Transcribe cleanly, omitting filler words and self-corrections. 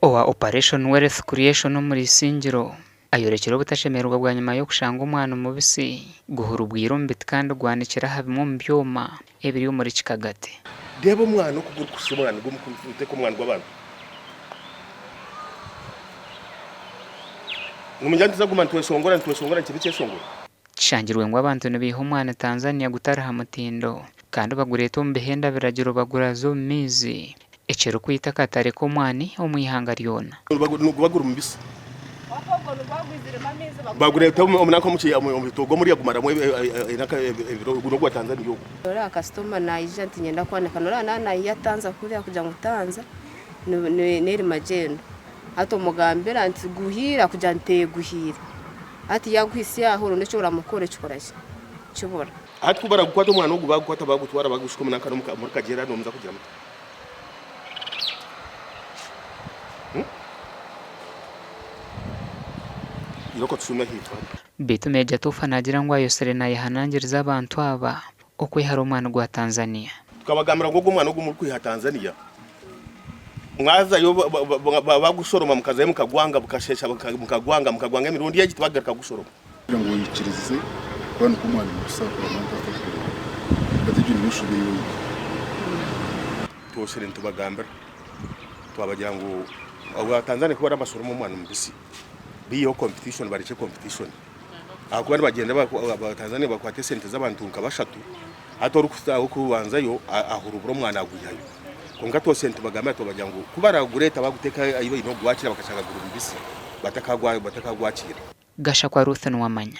Owa Operation Wealth Creation omuri Isingiro ayorekire obutashemererwa bwanyima y'okushanga omwana omubisi guhurubwire omu biti kandi gwanikire aha bimwe omu byoma ebiri omuri Kikagati. Reeba omwana oku gurikushusha omwana gw'omuteeka omwana gw'abantu. Nimugira nituza kuguma nitweshongora nitweshongora nikiba ekyeshongoro. Kishangirwe ngu abantu nibaiha omwani Tanzania gutari ha mutindo kandi bagureeta omu bihenda biragiro baguraza omu maizi ekirikwita akatare k'omwani omu ihanga ryona. Niguba guri mubisi bagureeta omu nanka omu bitogo omuriya gumaramu ebiro ogu n'ogwa Tanzania ogu. Noreeba kasitoma naija nti niinyenda kwanika noreeba naaba naiha Tanza kuriya kugira ngu Tanza neri magyendo hati omugambira nti guhiire akugira nti ee guhiire. Hati yaaguhitsya aho oronda eki oramukore kikora ki? Kibura. Hati ku baragukwata omwana ogu baagukwata baagutwara baagushuka omu nanka omuri Kagyera nomuza kugira muta? Irooko tushuume ahaifo hati. Beitu Meeja Tufa naagira ngu ayosire naayehanangiriza abantu aba okwehara omwani gwa Tanzania. Tukabagambira ngu ogu omwani ogu murikwiha Tanzania mwazayo bagushoroma mukazayo mukagwanga bukashesha mukagwanga mukagwanga emirundi egi tibagaruka kugushoroma. Kugira ngu oyikirize kwanika omwani mubisi ahakuba abantu atakureeba hati egyo niyo nshobe yoinka. Twosire nitubagambira twabagira ngu aba Tanzania ku barabasoroma omwani mubisi biiheho competition barekye competition. Ahakuba nibagyenda aba Tanzania bakwata esente z'abantu nka bashatu hati orikubanzayo ahurubura omwana agwihayo. Kwonka twose nitubagambira tubagira ngu ku baragureeta baguteeka ahu baine kugwakira bakashanga guri mubisi batakagwakiira. Gashakwa Ruth Nuwamanya.